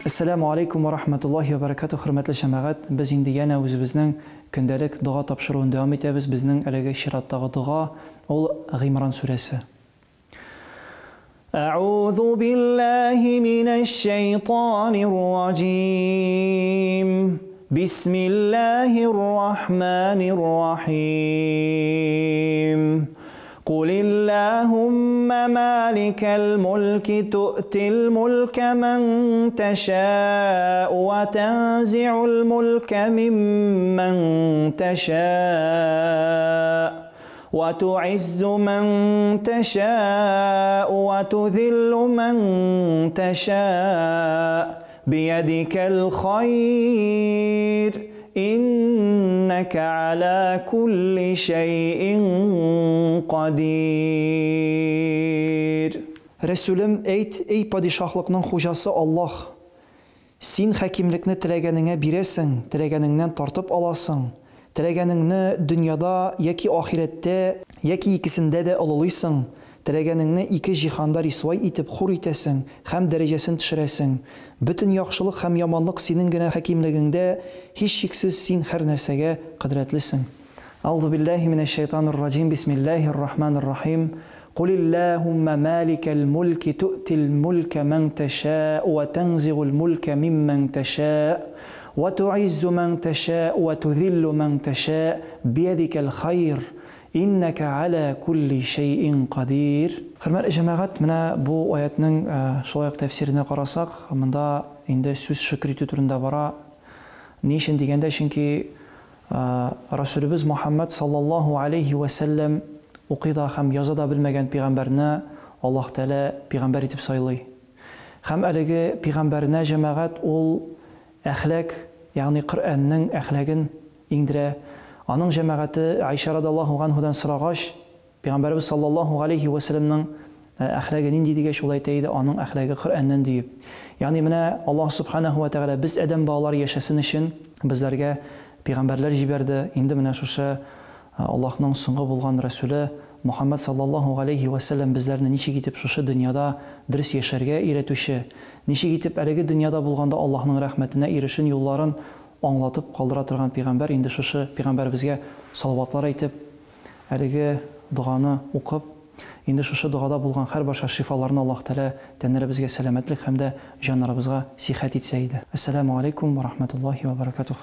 Әссәламү алейкум вә рахматуллаһи вә бәрәкәтүһ, хөрмәтле җәмәгать, без инде янә үзебезнең көндәлек дога тапшыруын дәвам итәбез. Безнең әлеге чираттагы дога ул Гыймран сүрәсе. Әгъузу биллаһи минәш шәйтанир раҗим. Бисмиллаһир рахманир рахим. Кулиллаһумма маликәл мульки ту'тил мулька ман тәша'у ва танзи'ул мулька мимман тәша'у ва ту'иззу ман тәша'у ва тузиллу ман тәша'у биядикәл хайр иннәкә аля кулли шәйин кадир. Рәсүлем, әйт, Эй падишаһлыкның хуҗасы Аллаһ! Син хакимлекне теләгәнеңә бирәсең, теләгәнеңнән тартып аласың, теләгәнеңне дөньяда яки ахирәттә, яки икесендә дә олылыйсың, теләгәнеңне ике җиһанда рисвай итеп хур итәсең һәм дәрәҗәсен төшерәсең. Бөтен яхшылык һәм яманлык синең генә хакимлегеңдә, һичшиксез син һәрнәрсәгә кодрәтлесең. Әгъузу биллаһи минәш шәйтанир раҗим, бисмиллаһир рахманир рахим. Кулиллаһумма маликәл мульки ту'тил мулька ман тәша'у ва танзигул мулька мимман тәша'у ва ту'иззу ман тәша'у ва тузиллу ман тәша'у биядикәл хайр иннәкә аля кулли шәйин кадир. Хөрмәтле җәмәгать, менә бу аятьнең шулай ук тәфсиренә карасак, монда инде сүз шөкер итү турында бара. Ни өчен дигәндә, чөнки Расүлебез Мөхәммәд саллаллаһу алейһи вә сәлләм укый да һәм яза да белмәгән пигамбәрне Аллаһ Тәгалә пигамбәр итеп сайлый. Һәм әлеге пигамбәренә җәмәгать ул әхлак, ягъни Коръәннең әхлагын иңдерә. Аның җәмәгате Гайшә радаллаһу ганһудан сорагач, Пәйгамбәребез саллаллаһу галәйһи вә сәлләмнең әхлагы нинди дигәч, ул әйтә иде, аның әхлагы Коръәннән диеп. Ягъни менә Аллаһ субханаһу вә тәгалә без адәм балалары яшәсен өчен безләргә пәйгамбәрләр җибәрде. Инде менә шушы Аллаһның соңгы булган рәсүле Мөхәммәд саллаллаһу галәйһи вә сәлләм безләрне ничек итеп шушы дөньяда дөрес яшәргә өйрәтүче, ничек итеп әлеге дөньяда булганда Аллаһның рәхмәтенә ирешен юлларын аңлатып калдыра торган пәйгамбәр, инде шушы пәйгамбәребезгә салаватлар әйтеп, Әлеге доганы укып, инде шушы догада булган һәрбарча шифаларны Аллаһ Тәгалә тәннәребезгә сәламәтлек һәм дә җаннарыбызга сихәт итсә иде. Әссәләмү алейкум вә рахмәтуллаһи вә бәрәкәтүһ.